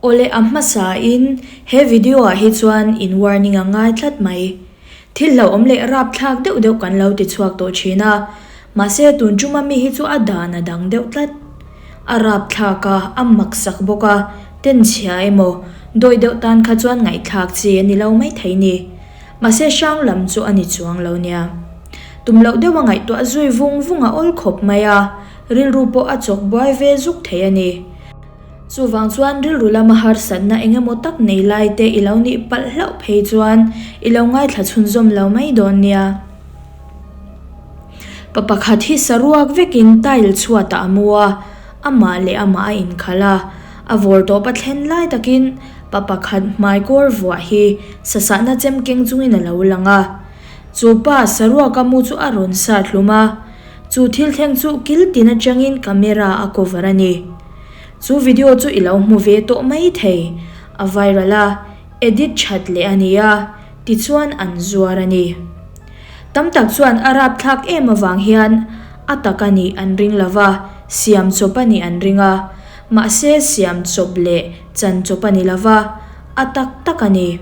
Awle a hmasa in he video ah hi chuan in warning a ngai tlat mai. Thil hlauhawm leh rapthlak deuh deuh kan lo ti chhuak tawh thin a, mahse tun tuma mi hi chu a dan a dang deuh tlat. A rapthlak a, a maksak bawk a, tenchhia emaw dawi deuh tan kha chuan ngaihthlak chi a ni lo maithei ni. Mahse hrang lam chu a ni chuang lo nia. Tum loh deuh a ngaihtuah zui vung vung a awl khawp mai a, rilru pawh a chawk buai ve zuk thei a ni. Chuvang chuan rilru lama harsatna eng emaw tak nei lai te i lo nih palh hlauh phei chuan i lo ngaithla chhunzawm lo mai dawn nia. Pa pakhat hi saruak vekin tile chhuatah a mu a, amah leh amah a inkhalh a. A vawr tawp a thlen lai takin pa pakhat hmaikawr vuah hi sasahna chem keng chungin a lo lang a. Chu pa saruaka mu chu a rawn sat hlum a, chu thil thleng chu kil tin atangin camera a cover a ni. Chu video chu i lo hmu ve tawh mai thei, a viral a, edit that leh a ni a, tichuan an zuar a ni. Tam tak chuan a rapthlak em avang hian a tak a nih an ring lo va, siam chawp a nih an ring a, mahse siam chawp leh chan chawp a ni lo va, a tak tak a ni.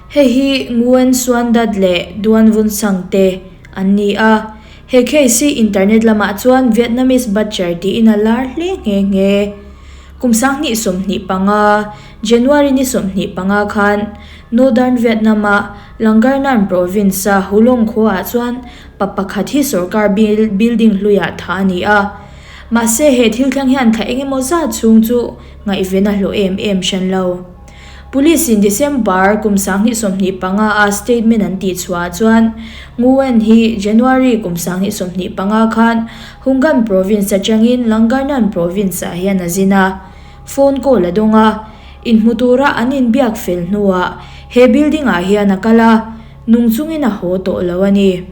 Hei hi Nguyen Xuan Dat leh Duan Vun Sang te an ni a. He case hi internet lamah chuan Vietnamese Butcher tiin a lar hle nghe nghe. Kum 2025, January ni 25 khan Northern Vietnam-a Langarnan province-a Hulong khuaah chuan pa pakhat hi sorkar building hluiah thah a ni a. Mahse he thil thleng hian thla engemaw zat chhung chu ngaihven a hlawh em em hran lo. Police in December kum 2025 a statement an tih chhuah chuan Nguyen hi January kum 2025 khan Hungan province atangin Langarnan province ah hian a zin a, phone call a dawng a, inhmu tura an inbiak fel hnuah he building ah hian a kal a, nung chungin a haw tawh lo a ni.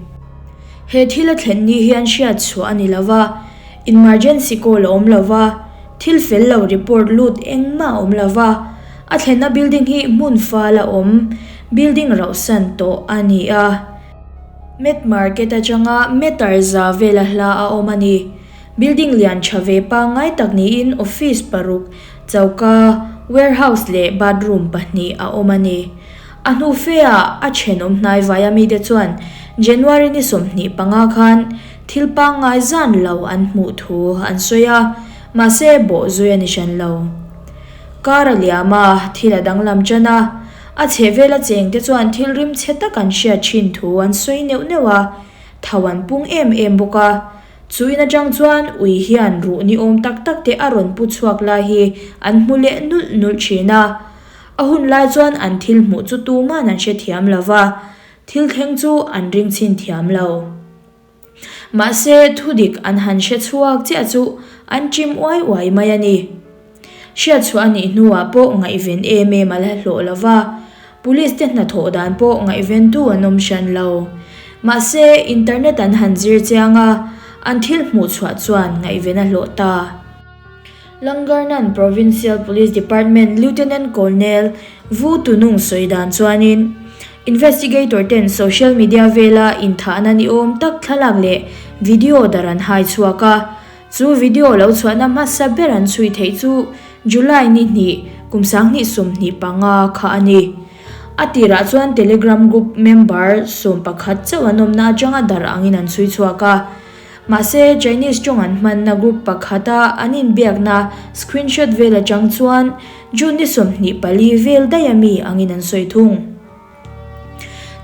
He thil a thlen ni hian hriat chhuah a ni lo va, emergency call a awm lo va, Thil fel lo report lut engmah a awm lo va, a thlenna building hi hmun fal a awm, building rauhsan tawh a ni a. Met market atanga meter za vela hla a awm a ni. Building lian tha ve pangngai tak niin office paruk, choka, warehouse leh bathroom pahnih a awm a ni. A hnu feah a thenawm hnaivaia mite chuan January ni 25 khan Thil pangngai zan lo an hmuh thu an sawi a, mahse bawhzui a ni hran lo. Kar a liam a, thil a danglam tan a, a chhehvela chengte chuan thil rim chhe tak an hriat thin thu an sawi neuh neuh a, tho an pung em em bawk a. Chu in atang chuan ui hian ruh ni awm tak tak te a rawn pu chhuak lai hi an hmu leh nulh nulh thin a. A hun lai chuan an thil hmuh chu tuman an hrethiam lo va, thil thleng chu an ring chhin thiam lo. Mahse, thudik an han hre chhuak chiah chu an chim uai uai mai a ni. Hriatchhuah a nih hnuah pawh ngaihven em em a la hlawh lo va, Police te hnathawh dan pawh ngaihventu an awm hran lo. Mahse, internet an han zir chiang a, an thil hmuh chhuah chuan ngaihven a hlawh ta. Langarnan Provincial Police Department Lieutenant Colonel Vu Tunung sawi dan chuanin, Investigator ten social media vela inthahna ni awm tak thlalak leh video dar an hai chhuak a. Chu video lo chhuahna hmasa ber an chhui theih chu July ni hnih, kum 2025 kha a ni. A tirah chuan Telegram group member 11 chauh an awmna atanga dar angin an chhui chhuak a. Mahse, Chinese tawng an hmanna group pakhata an inbiakna screenshot vel atang chuan June ni 24 vel daih a mi angin an sawi thung.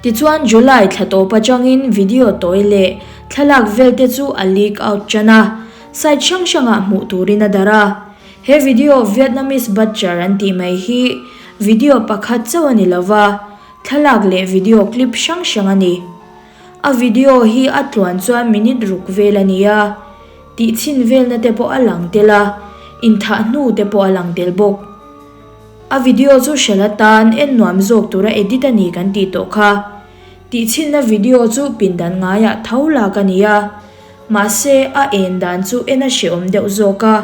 Tichuan, July thla tawp atangin video tawi leh thlalak vel te chu a leak out tan a, site hrang hrangah hmuh turin a darh a. He video Vietnamese Butcher an tih mai hi video pakhat chauh a ni lova, thlalak leh video clip hrang hrang a ni. A video hi a tluan chuan minute ruk vel a ni a, tihchhin velna te pawh a lang tel a, inthah hnu te pawh a lang tel bawk. A video chu hrel atan en nuam zawk tura edit a ni kan tih tawh kha. Tihchhinna video chu pindan ngaiah tho lak a ni a, mahse a en dan chu en a hrehawm deuh zawk a,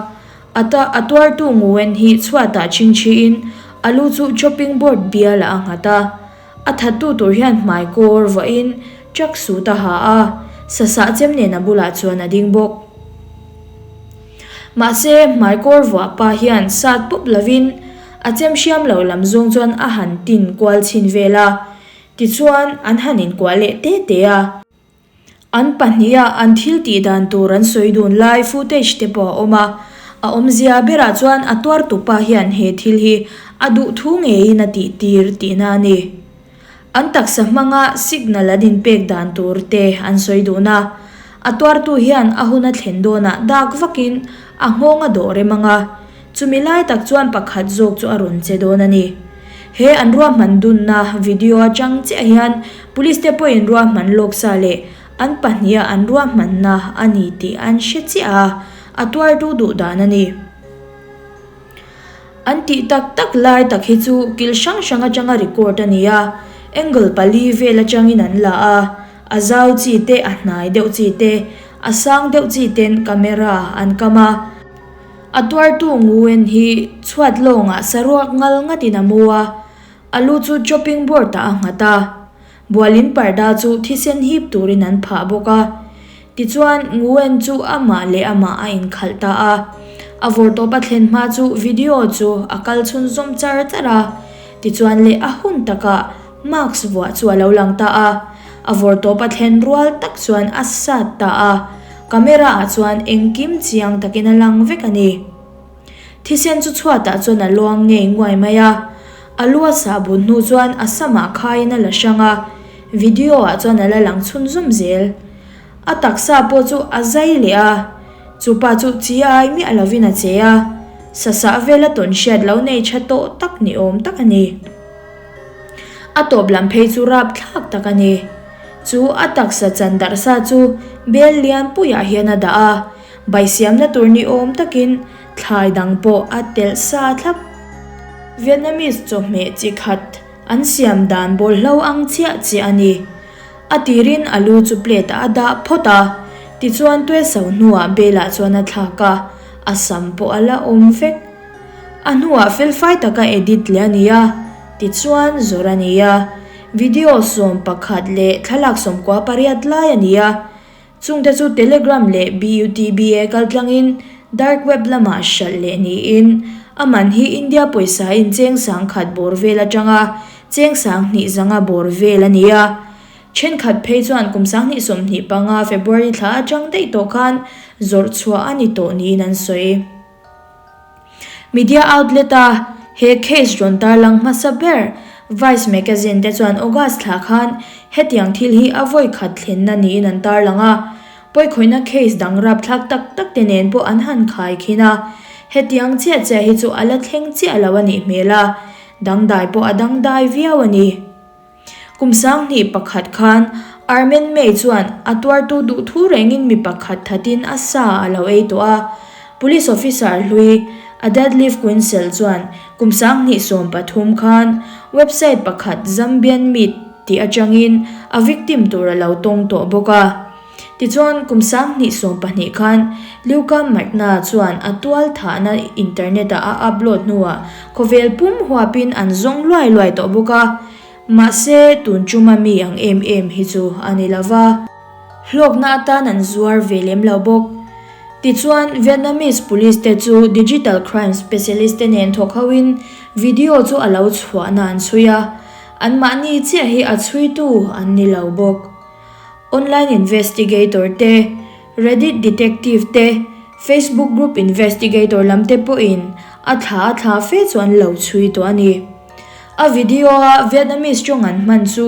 a ta a tuartu Nguyen hi chhuatah chingchhiin a lu chu chopping board bialah a nghat a. A thattu tur hian hmai kawr vahin truck suit a ha a, sasah chem nen a bulah chuan a ding bawk. Mahse, hmaikawr vuah pa hian sat pup lovin a chem hriam lo lam zawng chuan a han tin kual chhin vel a, tichuan an han inkuah leh te te a. An pahniha an thil tih dan tur an sawi dun lai footage te pawh a awm a, a awmzia berah chuan a tuartu pa hian he thil hi a duh thu ngeiin a tih tir tihna a ni. An taksa hmanga signal an inpek dan tur te an sawi dun a, a tuartu hian a hun a thlen dawnah dak vakin a nghawng a dawh rem ang a, Chumi lai tak chuan pakhat zawk chu a rawn che dawn a ni. He an ruahman dunna video atang chiah hian police te pawhin ruahman lawk sa leh an pahniha an ruahmanna a ni tih an hre chiah a, a tuartu duh dan a ni. An tih tak tak lai tak hi chu kil hrang hrang atanga record a ni a, angle pali vel atangin an la a, a zau chi te, a hnai deuh chi te, a sang deuh chi ten camera an kam a. A tuartu Nguyen hi chhuat lawngah saruak ngal ngatin a mu a, a lu chu chopping board ah a nghat a. Bualin parda chu thisen hip turin an phah bawk a. Tichuan, Nguyen chu amah leh amah a inkhalh ta a. A vawrtawp a thlen hma chu video chu a kal chhunzawm char char a. Tichuan leh a hun takah mask vuah chu a lo lang ta a. A vawrtawp a thlen rual tak chuan a sat ta a. Camera ah chuan engkim chiang takin a lang vek a ni. Thisen chu chhuatah chuan a luang ngei nguai mai a, a lu a sah bun hnu chuan a samah khaiin a la hrang a, video ah chuan a la lang chhunzawm zel. A taksa pawh chu a zai leh a, chupa chu chi ai miah lovin a che a, sasah vela tawn hriat lo nei tha tawh tak ni awm tak a ni. A tawp lam phei chu rapthlak tak a ni. Chu a taksa chan darh sa chu bel lian puiah hian a dah a, bai siamna tur ni awm takin thlai dang pawh a telh sa thlap. Vietnamese chawhmeh chi khat an siam dan bawlhlo ang chiah chiah a ni. A tirin a lu chu plate ah a dah phawt a, tichuan tueso hnuah belah chuan a thlak a, a sam pawh a la awm vek. A hnuah felfai taka edit leh a ni a, tichuan zawrh a ni a. Video 11 leh thlalak 98 lai a ni a, chungte chu Telegram leh BUTBA kaltlangin dark web lamah hralh leh niin a man hi India pawisa in cheng 10,000 bawr vel atanga cheng 2,000 zanga bawr vel a ni a. Thenkhat phei chuan kum 2025 February thla atang daih tawh khan zawrh chhuah a ni tawh niin an sawi. Media outlet a he case rawn tarlang hmasa ber Vice magazine te chuan August thla khan hetiang thil hi a vawi khat thlenna niin an tarlang a, pawikhawihna case dang rapthlak tak tak te nen pawh an han khai khin a, hetiang chiah chiah hi chu a la thleng chiah lo a nih hmel a, dangdai pawh a dangdai viau a ni. Kum 2001 khan Armen May chuan a tuartu duh thu rengin mi pakhat thatin a sa a lo ei tawh a. Police officer hlui Adadliff Quinsel chuan kum 2013 khan website pakhat Zambian Meat tih atangin a victim tur a lo tawng tawh bawk a. Tichuan, kum 2012 khan Luca Magna chuan a tual thahna internet-ah a upload hnuah khawvel pum huapin an zawng luai luai tawh bawk a. Mahse, tun tuma mi ang em em hi chu a ni lo va. Hlawkna atan an zuar ve lem lo bawk. Tichuan, Vietnamese police te chu digital crime specialist te nen thawk hoin video chu a lo chhuahna an chhui a, anmahni chiah hi a chhuitu an ni lo bawk. Online investigator te, Reddit detective te, Facebook group investigator lam te pawhin a thla a thla fe chu an lo chhui tawh a ni. A video a Vietnamese tawng an hman chu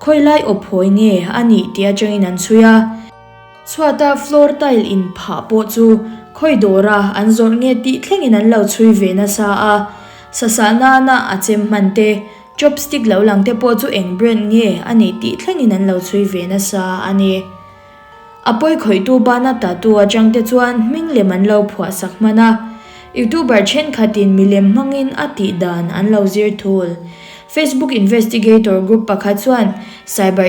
khawilai awphawi nge a nih tih atangin an chhui a. Chhuata floor tile inphah pawh chu khawi dawra an zawrh nge tih thlengin an lo chhui ve nasa a. Sasah nana a chem hman te, Chopstick lo lang te pawh chu eng brand nge a nih tih thlengin an lo chhui ve nasa a ni. A pawi khawihtu bana tattoo atang te chuan hming lem an lo phuah sak hman a, YouTuber thenkhatin milem hmangin a tih dan an lo zir thul. Facebook investigator group pakhat chuan cyber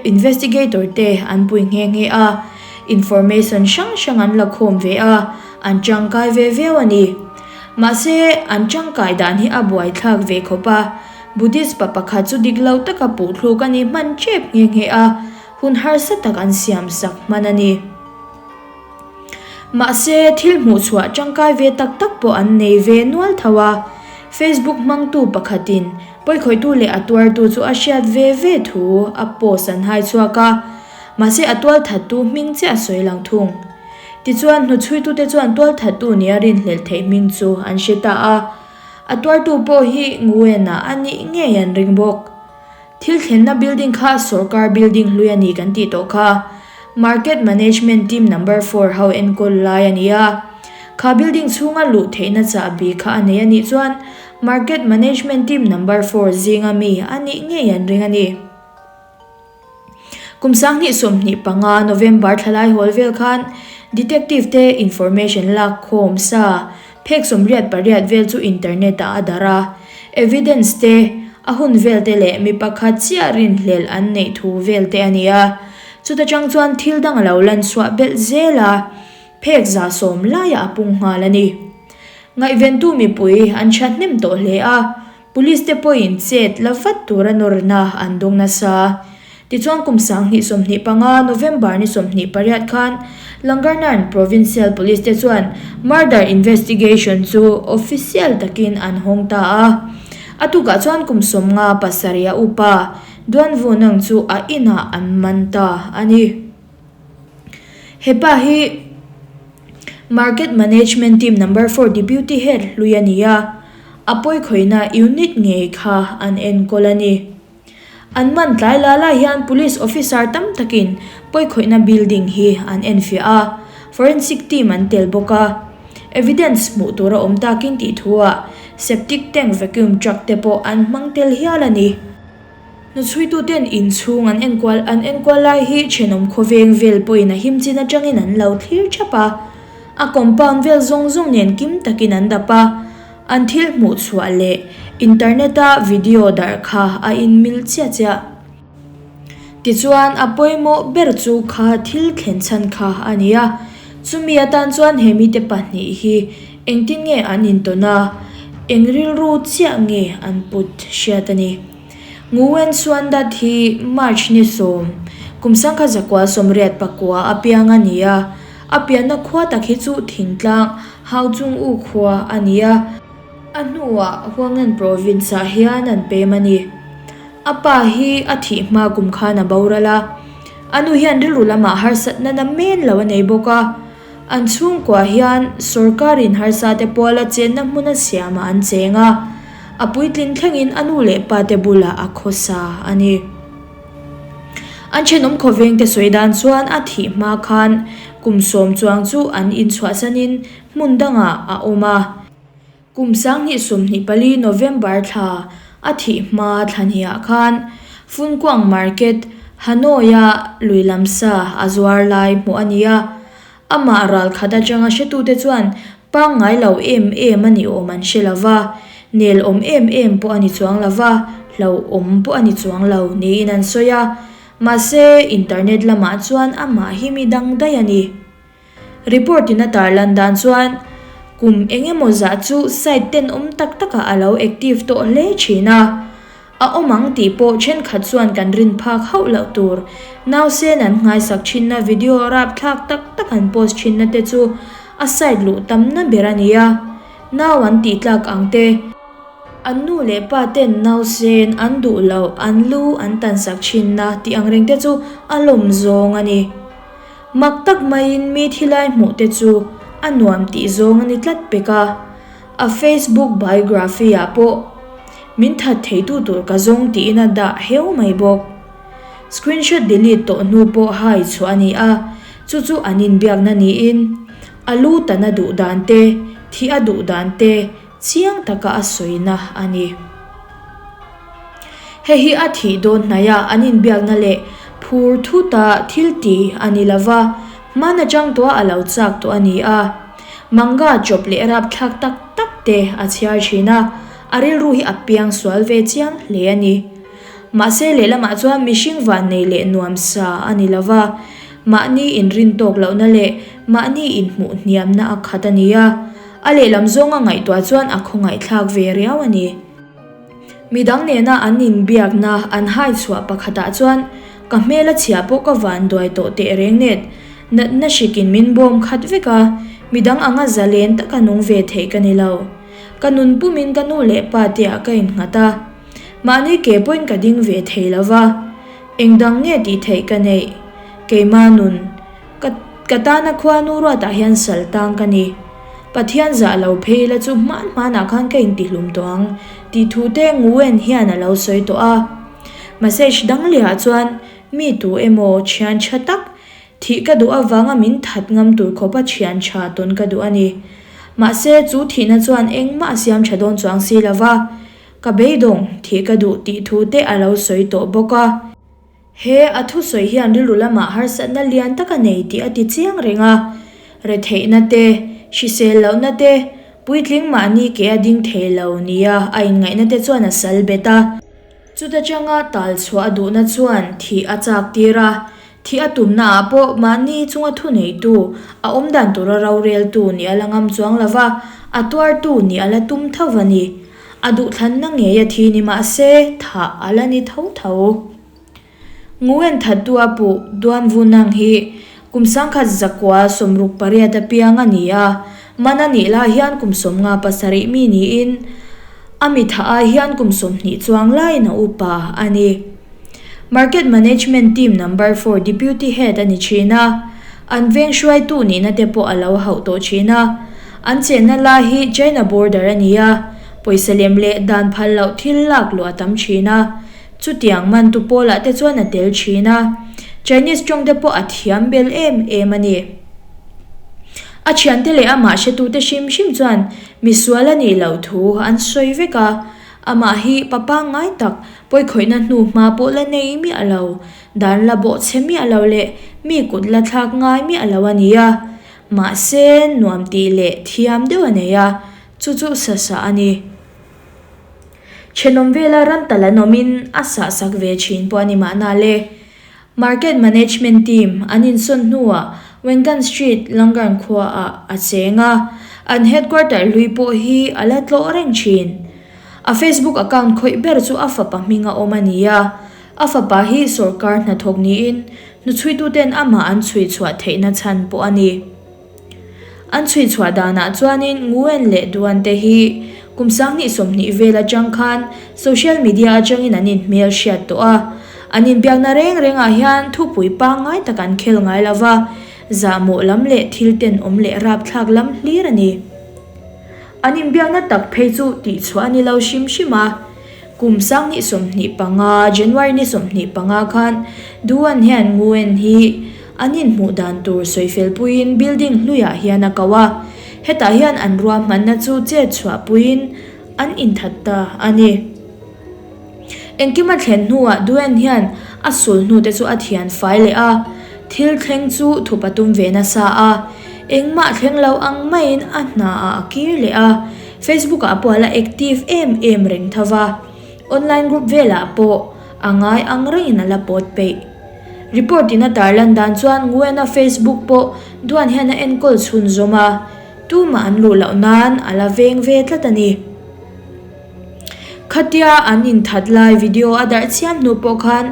investigator te an pui nghe nghe a, information hrang hrang an la khawm ve a, an tangkai ve viau a ni. Mahse, an tangkai dan hi a buaithlak ve khawp a, Buddhist pa pakhat chu dik lo taka puhthluk a ni hman tep nghe nghe a, hun harsa tak an siam sak hman a ni. Mahse, thil hmuhchhuah tangkai ve tak tak pawh an nei ve nual tho a. Facebook hmangtu pakhatin pawikhawihtu leh a tuartu chu a hriat ve ve thu a post an hai chhuak a, mahse a tualthattu hming chiah a sawi lang thung. Tichuan, hnuchhuitute chuan tualthattu nia rinhlelh theih hming chu an hre ta a, a tuartu pawh hi Nguyen-a a nih ngei an ring bawk. Thil thlenna building kha sawrkar building hlui a ni kan tih tawh kha. Market Management Team Number Four ho enkawl lai a ni a. Kha building chhunga luh theihna chahbi kha a nei a nih chuan Market Management Team Number Four zinga mi a nih ngei an ring a ni. Kum 2025 November thlalai hawl vel khan Detective te information lak khawm sa phek 88 vel chu internet ah a darh a, evidence te, a hun vel te leh mi pakhat chiah rinhlelh an neih thu vel te a ni a. Chuta chang chuan thil dang a lo lan chhuah belh zel a, phek 110 laiah a pung nghal a ni. Ngaihventu mipui an thahnem tawh hle a. Police te pawhin chet la vat tura nawrna an dawng nasa. Tichuan kum 2025 November ni 28 khan Langarnarn Provincial Police te chuan murder investigation chu official takin an hawng ta a. A tukah chuan kum 57 a upa Duan Vunang chu a inah an man ta a ni. Hepa hi Market Management Team Number Four Deputy Head hlui a ni a. A pawikhawihna unit ngei kha an enkawl a ni. An man tlai la lai hian police officer tam takin pawikhawihna building hi an enfiah a, forensic team an tel bawk a. Evidence hmuh tur a awm takin tih thuah septic tank vacuum truck te pawh an hmang tel hial a ni. Hnuchhuituten inchhung an enkual an enkual lai hi thenawm khawveng vel pawhin a him chin atangin an lo thlir thap a. A compound vel zawng zawng nen kim takin an dap a, an thil hmuh chhuah leh internet a video darh kha a inmil chiah chiah. Tichuan a pawimawh ber chu kha thil thlen chhan kha a ni a, chumi atan chuan he mite pahnih hi engtin nge an intawn a, eng rilru chiah nge an put hriat a ni. Nguyen Xuan Dat hi March ni 10, kum 1989 a piang a ni a, A pianna khua tak hi chu thingtlang Hau Chung U khua a ni a. A hnuah Huangan Province ah hian an pem a ni. A pa hi a thih hma kum khan a boral a. A nu hian rilru lamah harsatna na men lo a nei bawk a. An chhungkua hian sawrkarin harsa te puala chenna hmun a siamah an cheng a. A puitlin thlengin a nu leh pa te bulah a khawsa a ni. An thenawm khawvengte sawi dan chuan a thih hma khan kum 10 chuang chu an inchhuahsanin hmun dangah a awm a. Kum 2024 November thla a thih hma thla hniah khan Funkuang Market, Hanoi-a lui lam sa a zuar lai hmuh a ni a. Amah ral khat atanga hretute chuan pangngai lo em em a ni awm an hre lo va, nel awm em em pawh a ni chuang lo va, hlauhawm pawh a ni chuang lo niin an sawi a. Mahse, internet lamah chuan amah hi mi dang daih a ni. Report in a tarlan dan chuan kum eng emaw zah chu site tenawm tak takah a lo active tawh hle thin a. A awm ang tih pawh thenkhat chuan kan rin phak hauh loh tur. Nausen an nghaisak thinna video rapthlak tak tak an post thinna te chu a site luh tamna ber a ni a. Nau an tih tlak ang te. An nu leh pa ten nausen an duh loh an lu an tansak thinna tih ang reng te chu a lawm zawng a ni. Mak tak maiin mi thilai hmuh te chu a nuam tih zawng a ni tlat pek a. A Facebook biography ah pawh min that theitu tur ka zawng tiin a dah heu mai bawk. Screenshot delete tawh hnu pawh hai chhuah a ni a, chu chu an inbiakna niin a lu tan a duh dan te, thih a duh dan te chiang taka a sawina a ni. Hei hi a thih dawn hnaia an inbiakna leh phur thuta thil ti a ni lova, hman atang tawha a lo chak tawh a ni a. Manga chawp leh rapthlak tak tak te a chhiar thin a, a rilru hi a piang sual ve chiang hle a ni. Mahse lehlamah chuan mihring vannei leh nuamsa a ni lova, mahni inrin tawk lohna leh mahni inhmuh hniamna a khat a ni a, a lehlam zawnga ngaihtuah chuan a khawngaihthlak ve riau a ni. Midang nena an inbiakna an hai chhuah pakhatah chuan ka hmel a chhia pawh ka van duai tawh teh reng nen. Natna hrikin min bawm khat vek a, midang anga zalen taka nung ve theih ka ni lo. Ka nun pumin ka nu leh pa te ah ka innghat a, mahni ke pawhin ka ding ve thei lo va, eng dang nge tih theih ka neih? Keima nun, ka ka tana khuanu ruatah hian sal tang ka ni. Pathian zah lo phei la chu hman hmanah khan ka intihlum tawh ang tih thu te Nguyen hian a lo sawi tawh a. Message dang lehah chuan mi tu emaw thian tha tak Thih ka duh avanga min that ngam tur khawpa thian tha tawn ka duh a ni. Mahse, chu thihna chuan engmah a siam tha dawn chuang si lo va, ka beidawng thih ka duh tih thu te a lo sawi tawh bawk a. He a thusawi hian rilru lamah harsatna lian tak a nei tih a ti chiang reng a. Retheihna te, hrisel lohna te, puitling mahni ke a ding thei lo nia a inngaihna te chuan a sal bet a. Chuta changa tal chhuah a duhna chuan thih a chak tir a, Thih a tumnaah pawh mahni chunga thuneitu, a awmdan tura roreltu nih a la ngam chuang lo va, a tuartu nih a la tum tho a ni. A duhthlanna ngei a thi ni mah se, thah a la ni tho tho. Nguyen thattu a puh Duan Vu Nang hi kum sangkhat zakua 68 a piang a ni a, man a nih lai hian kum 57 mi niin a mi thah ai hian kum 20 chuang laiin a upa a ni. Market Management Team Number Four Deputy Head a ni thin a, an veng hruaitu nihna te pawh a lo hauh tawh thin a. An chenna lai hi China border a ni a, pawisa lem leh dan phal loh thil lak luh a tam thin a, chutiang mantu pawlah te chuan a tel thin a, Chinese tawng te pawh a thiam bel em em a ni. A thiante leh amah hretute hrim hrim chuan misual a nih loh thu an sawi vek a, Amah hi pa pangngai tak, pawikhawihna hnu hma pawh la nei miah lo, dan la bawh chhe miah lo leh mi kut la thlak ngai miah lo a ni a. Mahse, nuam tih leh thiam deuh a nei a, chu chu sa sah a ni. Thenawm vela ran tal an awmin a sah sak ve thin pawh a ni mahna le. Market Management Team an insawn hnuah Wengan Street, Langarn khuaah a cheng a, an headquarter hlui pawh hi a la tlawh reng thin. A Facebook account khawih ber chu a fapa hming a awm a ni a, a fapa hi sawrkar hnathawk niin hnuchhuituten amah an chhui chhuah theihna chhan pawh a ni. An chhui chhuah danah chuanin Nguyen leh Duan te hi kum 2020 vel atang khan social media atangin an inhmel hriat tawh a. An inbiakna reng rengah hian thupui pangngai tak an khel ngai lo va, zahmawh lam leh thil tenawm leh rapthlak lam hlir a ni. An inbiakna tak phei chu tihchhuah a ni lo hrim hrim a. Kum 2025, January ni 25 khan Duan hian Nguyen hi an inhmuh dan tur sawifel puiin building hluiah hian a ko a, hetah hian an ruahmanna chu chet chhuah puiin an inthat ta a ni. Engkim a thlen hnuah Duan hian a sul hnute chu a thian fai leh a, thil thleng chu thup a tum ve nasa a, engmah thleng lo ang maiin a hnaah a kir leh a. Facebook ah pawh a la active em em reng tho va, online group velah pawh a ngai ang rengin a la pawt peih. Report in a tarlan dan chuan Nguyen-a Facebook pawh Duan hian a enkawl chhunzawm a, tumah an luh loh nan a la veng ve tlat a ni. Khatia an inthat lai video a darh chiam hnu pawh khan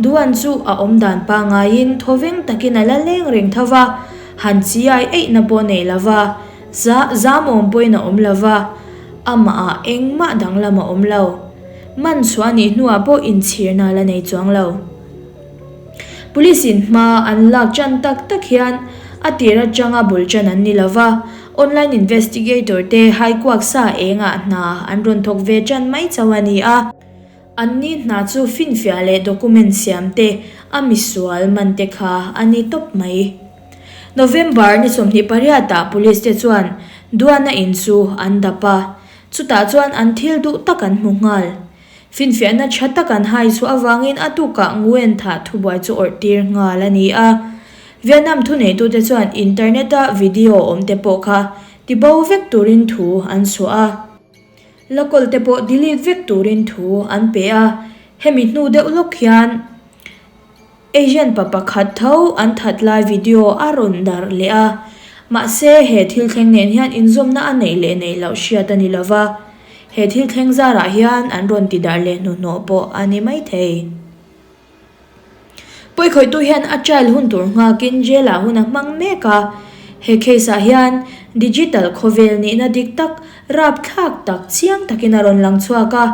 Duan chu a awm dan pangaiin thawveng takin a la leng reng tho va, han chiai eihna pawh nei lo va. Zah zamawm pawhin a awm lo va, amahah engmah danglam a awm lo. Man chhuah a nih hnuah pawh inchhirna la nei chuang lo. Police in hma an lak tan tak tak hian a tir atanga bul tan an ni lo va, online investigator te haikuak sa engah hna an rawn thawk ve tan mai chauh a ni a. Anni hna chu finfiah leh document siam te, a misual man te kha a ni tawp mai. November ni 28 ah police te chuan Duana in chu an dap a, chutah chuan an thil duh tak an hmu nghal. Finfiahna tha tak an hai chhuah avangin a tukah Nguyen thah thubuai chu awrh tir nghal a ni a. Vietnam thuneitute chuan internet-a video awm te pawh kha tibo vek turin thu an chhuah a. Local te pawh delete vek turin thu an pe a, hemi hnu deuh lawk hian Asian pa pakhat tho an that lai video a rawn darh leh a, mahse he thil thleng nen hian inzawmna a neih leh neih loh hriat a ni lo va, he thil thleng zarah hian an rawn ti darh leh hnuhnawh pawh a ni maithei. Pawikhawihtu hian a trial hun tur nghakin jail ah hun a hmang mek a. He case ah hian digital khawvel nihna dik tak, rapthlak tak chiang takin a rawn lang chhuak a.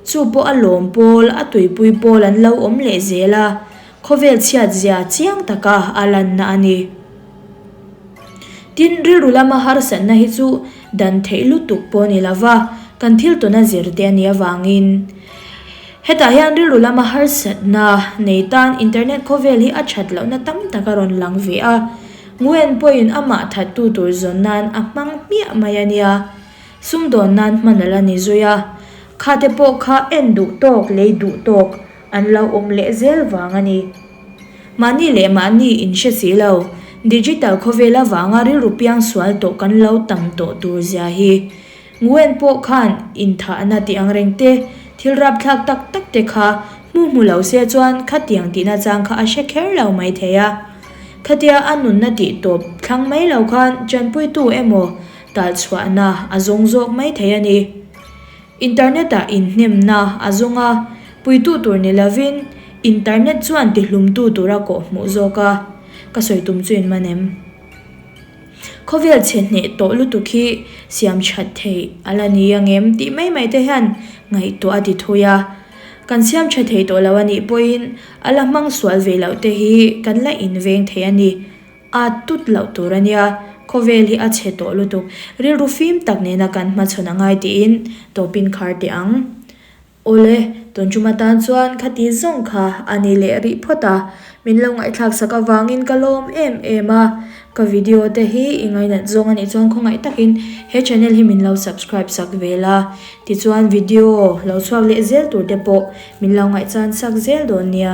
Chu pawh a lawm pawl, a tuipui pawl an lo awm leh zel a. Khawvel chhiat zia chiang taka a lanna a ni. Tin, rilru lama harsatna hi chu dan theih lutuk pawh a ni lova, kan thil tawna zir te a nih avangin. Hetah hian rilru lama harsatna nei tan internet khawvel hi a that lohna tam tak a rawn lang ve a, Nguyen pawhin amah thattu tur zawn nan a hmang hmiah mai a nia. Sumdawn nan hman a la ni zui a, khate pawh kha en duh tawk lei duh tawk an lo awm leh zel vang a ni. Mahni leh mahni inhre si lo, digital khawvel avanga rilru piang sual tawh kan lo tam tawh tur zia hi. Nguyen pawh khan inthahna tih ang reng te, thil rapthlak tak tak te kha hmu hmu lo se chuan khatiang tihna chang kha a hre kher lo mai thei a. Khatia a nunna tih tawp thlang mai lo khan tanpuitu emaw talchhuahna a zawng zawk mai thei a ni. Internet-ah inhnemna a zawng a, puitu tur ni lovin internet chuan tihlumtu tura kawh hmuh zawk a, ka sawi tum chu in man em? Khawvel chhe hneh tawh lutuk hi siam that theih a la ni ang em tih mai mai te hian ngaihtuah a ti thui a. Kan siam tha thei tawh lo a nih pawhin a la hmang sual ve loh te hi kan la inveng thei a ni. A tut loh tur a nia, khawvel hi a chhe tawh lutuk, rilru fim tak nena kan hmachhawn a ngai tiin tawpin khar teh ang. Awle, tun tum atan chuan khati zawng kha a ni leh rih phawt a, min lo ngaihthlak sak avangin ka lawm em em a, ka video te hi i ngainat zawng a nih chuan khawngaih takin he channel hi min lo subscribe sak ve la, tichuan video lo chhuak leh zel tur te pawh min lo ngaihchan sak zel dawn nia.